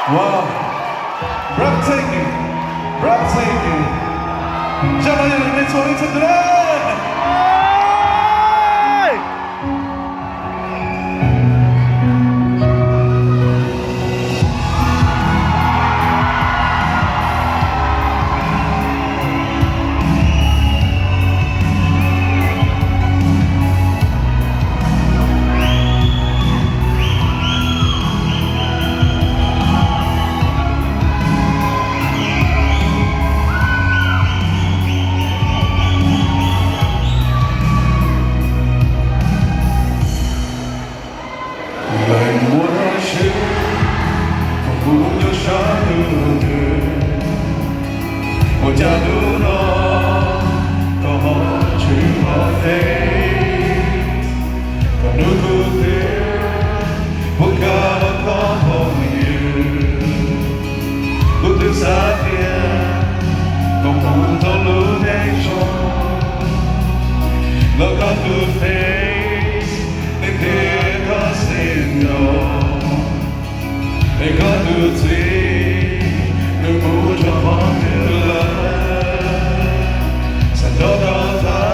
Wow, breathtaking, breathtaking. Zaj no yog nej txhua leej txhua tus na. Leej muaj sia, koj kuj nyob sab ntuj twg, ua cas hnub no koj ho tshwm hlo teb, koj hnub kuv twb puas kam los koj phooj ywg. Kuv twb xav tias koj mus tau lub neej zoo, los koj tus face nws tias koj single, es koj tus txiv nws mus rau qhov twg lawm, xav nrog koj tham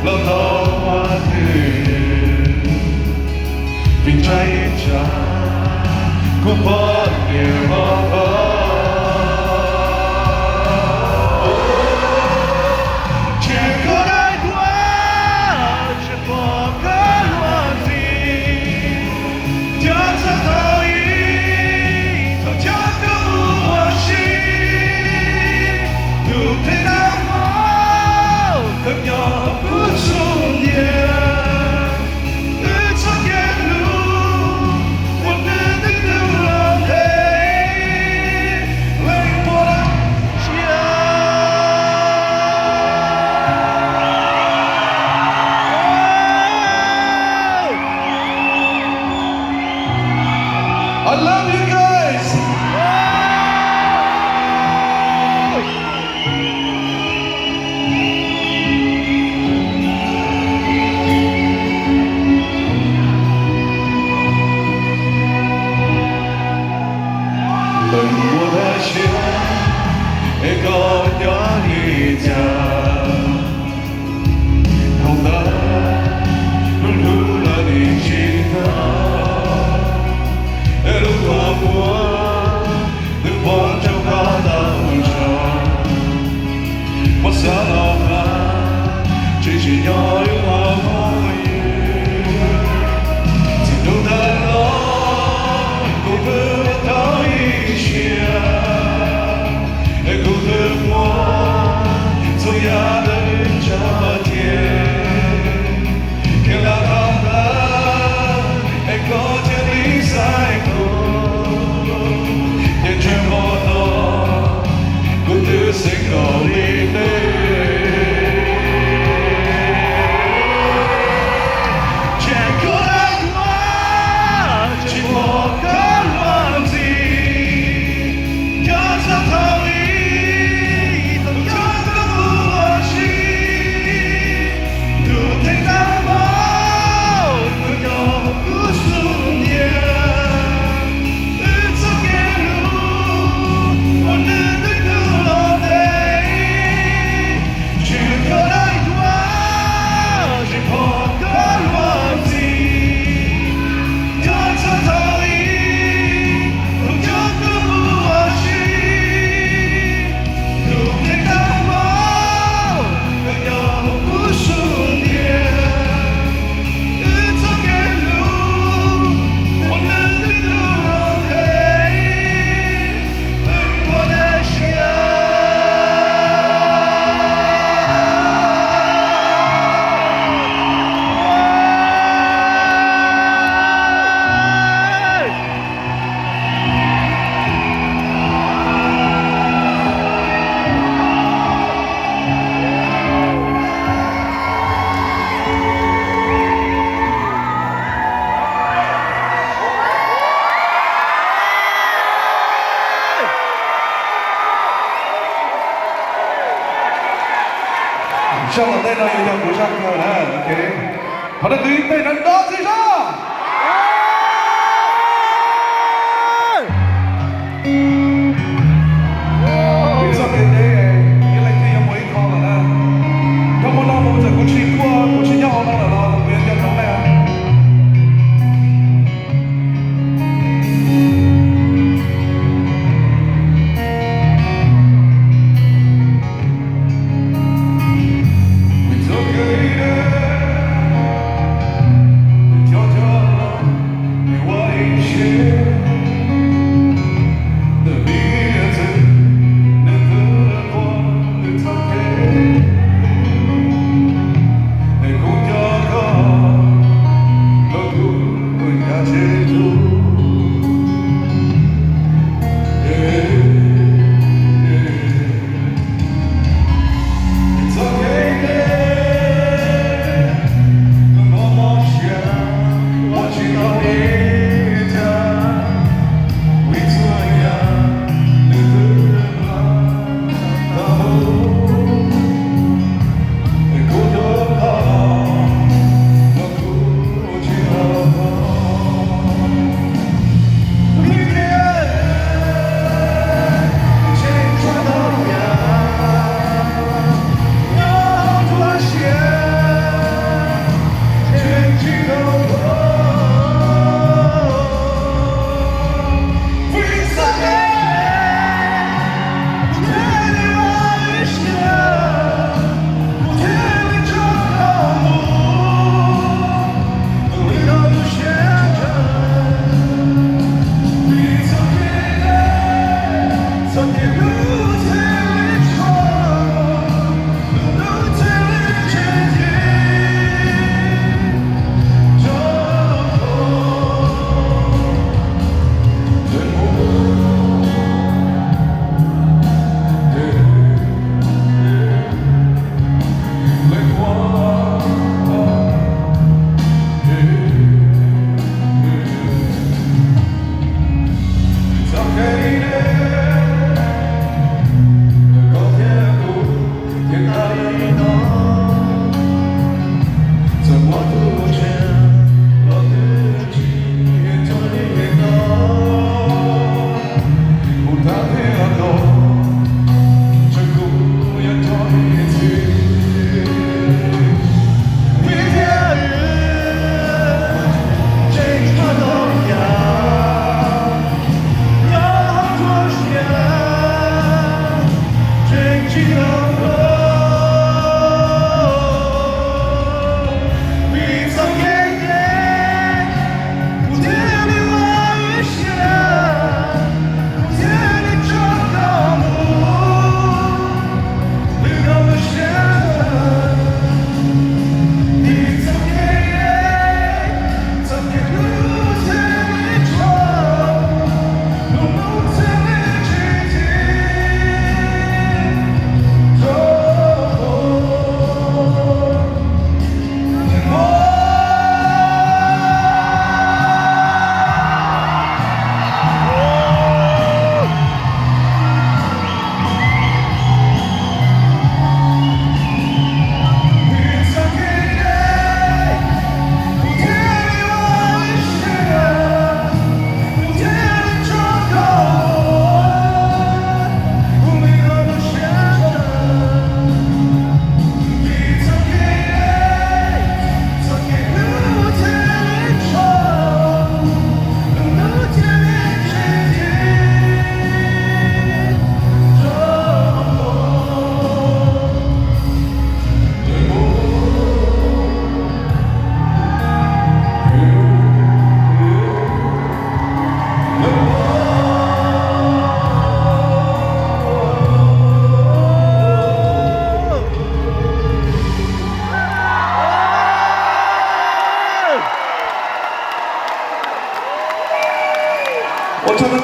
los tau ua twj ywm. Vim ntshai ib tsam kuv pom niam hlob koj, tsis koj dai duab, tsis pom koj luag ntxhi. Nco txog thaum ub, thaum coj koj mus ua si, tus kheej tag hmo koj nyob kuv xub ntiag. Wb txoj kev hlub uas nws twb tu los ntev, leej muaj sia. I love you guys. Leej muaj sia, es koj nyob li cas? Hauv ntawd lub hlub lawv nim tsis tau, es lub kua muag twb poob rau koj tau nrho. Muab xav los mas tsis tsim nyog wb ua phooj ywg. Txij hnub ntawd los kuv twb ua tau ib siab, es kuv twb muab txhua yam rau wb tso cia. Khiav los tau ntawd es koj thiaj li xaiv kuv, ces ntshe hmo no kuv twb single li neb. Tsis koj dai duab, tsis pom koj luag ntxhi. Nco txog thaum ub, thaum coj koj mus ua si, tus kheej tag hmo koj nyob kuv xub ntiag. Wb txoj kev hlub uas nws twb tu los ntev, tsis koj dai duab, tsis pom koj luag ntxhi. Nco txog thaum ub, thaum coj koj mus ua si, tus kheej tag hmo koj nyob kuv xub ntiag. Wb txoj kev hlub uas nws twb tu los ntev, leej muaj sia. Zaj tom ntej no yuav yog kuv zaj kawg na, ok. Thov nej tus ib teg nrov nrov txiv zog.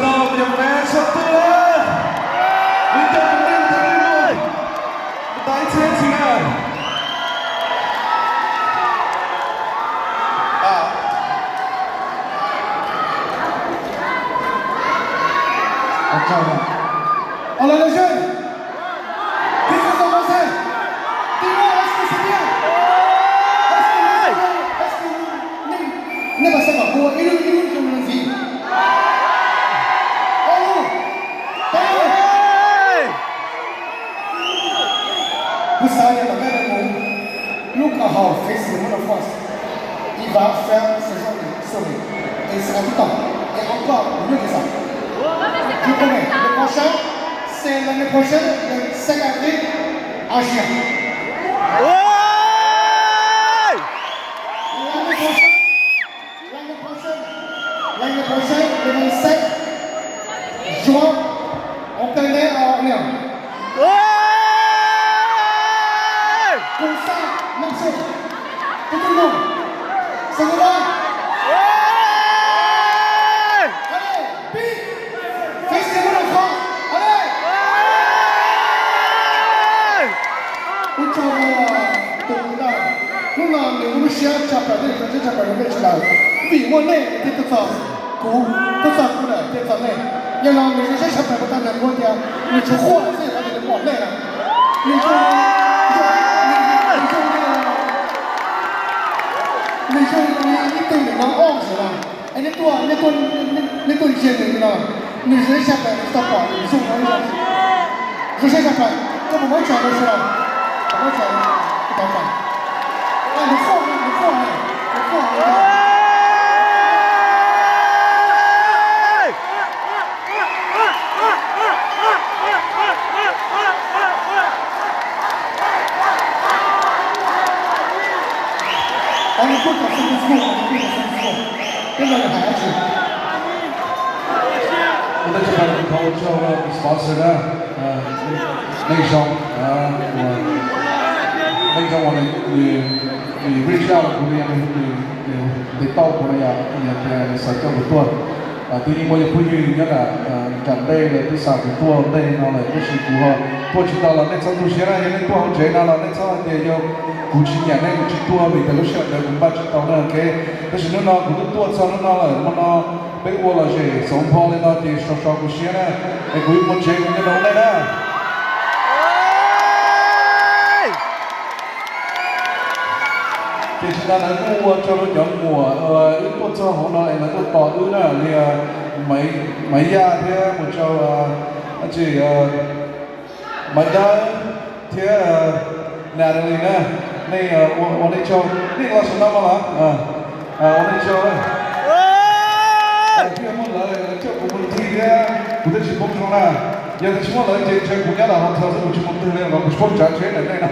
Tau cov me sab tuaj na, ua cov tus neeg tau li no, tais txhia txhia na. Alo, alo, sir. Kis xav xav xav, tis muaj xav xav tiag, xav xav xav, nej, nej mas xav kom kuv ua ib lub ib lub zoo li ntxiv. Ob lub, peb lub. Kuv xav tias tom ntej no kuv lub koom haum Face the Moon of Force, Iva Fel Sezoni Soli, es xav tib tom, es ob koj kuv nyuaj kev xav. Yus koj me nyuam qhuav sab, se lawv nyuam qhuav sab, lawv xav kam qib, Asia. Lawv nyuam qhuav sab, lawv nyuam qhuav sab, lawv nyuam qhuav sab, lawv nyuam sab, Zuav, ov kawg neb os niam. Kuv xav, nab xu, kuv tus nug, xav kuv dab. Pib, Face the Moon of Force, ale. Ua tsaug tus ntawd, hnub no nws muaj lub siab tshaj plaws thiab nws tshaj plaws rau nej sawv daws, vim muaj nej thiaj tuaj txog kuv, tuaj txog kuv lawm thiaj txog nej. Yog no nws zoo siab tshaj plaws rau tag nrho kuv tias nws tsuas quaj xwb qhov tias nws pom nej lawm. Nws zoo, nws zoo, nws zoo li ib tug niam no ob xwb na. Es nej tuaj, nej tuaj, nej tuaj ntsia nws li no, nws zoo siab tshaj plaws nws tau pom nws zoo no ib zaug. Zoo siab tshaj plaws, koj puas muab tso rau sawv daws? Puas muab tso, puas tso? Nws quaj, nws quaj, nws quaj. Ua ntej tshaj plaws kuv thov ua tsaug sponsor na, Neej Zoo, Neej Zoo uas nws reach out kuv li, nws ntes tau kuv no yog nws tias nws xav coj kuv tuaj. Twb yeej muaj cov phooj ywg nyob nram ntej lawv twb xa kuv tuaj ntej no lawm tab sis kuv ho tuaj tsis tau los nej txhob tu siab na, yog nej tuaj hauv tsev no los nej txhob hais tias yog kuv tsis nyiam nej kuv tsis tuaj vim tias lub sij hawm ntawd kuv npaj tsis tau na, ok. Tab sis hnub no kuv twb tuaj txog hnub no lawm, hmo no peb ua lom zem xauv npo li no ces so so kuv siab na, es kuv yuav mus tsev kuv nyob zoo nej na. Ces tsis tas ntawd kuj ua tsaug rau cov muam uas wb tuaj txog hauv no es lawv tuaj tos wb na, li Maiv Yaj thiab mus rau, dab tsi, Maiv Dawb thiab Natalie na, nej ua nej tsaug, nej los sawv no mas los ua nej tsaug. Thiaj muaj lawv coj kuv mus ncig thiab kuv thiaj tsis poob zoo na. Yog tias tsis muaj lawv ces ntshe kuv nyob ntawm hotel xwb kuv tsis mus twg li los kuv tsis poob tsav tsheb ntawm nej no.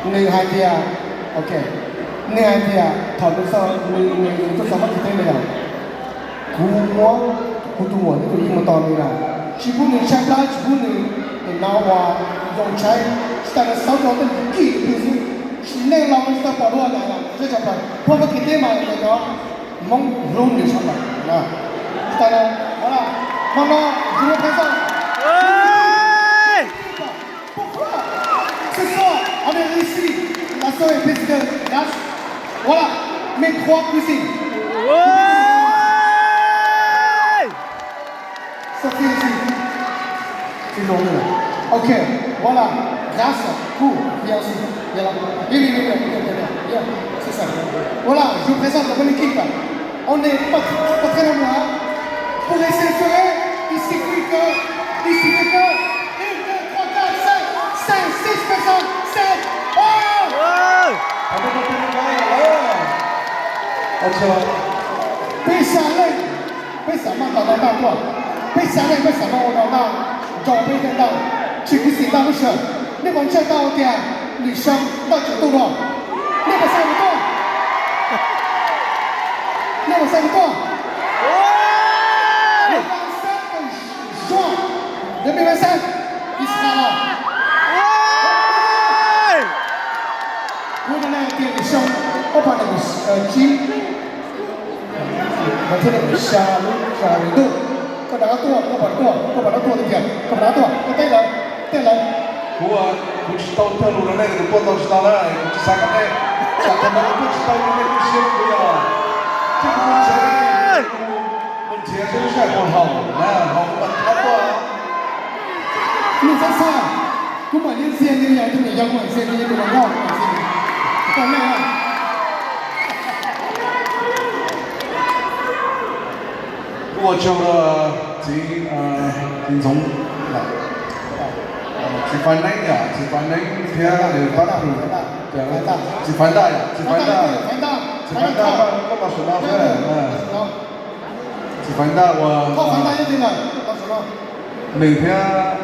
Nws hais tias, ok, nws hais tias thaum nws, nws tuaj txog Fab Kis teb no yog kuv muab kuv tus muam thiab tus yij mus tos nws lawm, tsis pub nws tshaib plab, tsis pub nws hnov uas zoo tshaib, tsis tas nws xauv rau tej nws kij nws pw xwb, tsis nej los tsis tau pom dua na, tsis tau pom. Phoj Fab Kis teb mas cov Hmoob hlub nws tshaj plaws. Tsis tas, hmo no, je me présente. Ce soir, on est ici, la soirée présidente, grâce, voilà, mes trois cousines. Sophie aussi. Ok, voilà, grâce, cool, viens aussi, viens là. Viens, viens, viens, viens, viens, viens, viens, viens, c'est ça. Voilà, je vous présente la bonne équipe. On n'est pas, pas très nombreux, hein. Pour essayer de serrer, il suffit que, il suffit que une, deux, trois, quatre, cinq, cinq, six personnes, sept, oh. Peb xav leej, peb xav maj ntaus ntaus ntaj tuaj, peb xav leej peb xav maj ua ntaus ntaj, nrog peb tej ntaj, tsis kwv xim ntaj lub sij hawm. Nej puas ntseeg tau tias lwm xyoo ntaj tseem tu dua? Nej puas xav kuv tuaj? Nej puas xav kuv tuaj? Zuag, de mil vingt-cinq, Israel. Kuv hais tias lwm xyoo, ob phav nees nkaum, Tsib, xya lub, xya lub ntuj. Koj rov qab tuaj, koj pom tuaj, koj pom tuaj tiag tiag, koj pom tuaj, koj teb lawv, teb lawv. Kuv, kuv tsis tau cog lus rau nej, kuv tuaj tau tsis tau na, kuv tsis xav kom nej, tsam thaum no kuv tuaj tsis tau nej tu siab rau kuv yog. Thiab kuv mus nrhiav, mus nrhiav seb lub sij hawm puas haum na, haum kuv mam rov qab tuaj. Kuv mam ntxias nej, yog tus niam yau kuv mam ntxias nej, tus hluas nkauj kuv mam ntxias nej. Kuv ua tsaug rau txiv, txiv Ntxoov, txiv Faiv Neeb yom, txiv Faiv Neeb thiab nws pab, txiv Faiv Ntaj yom, txiv Faiv Ntaj, txiv Faiv Ntaj, koj los saum no xwb. Txiv Faiv Ntaj ua, nws thiab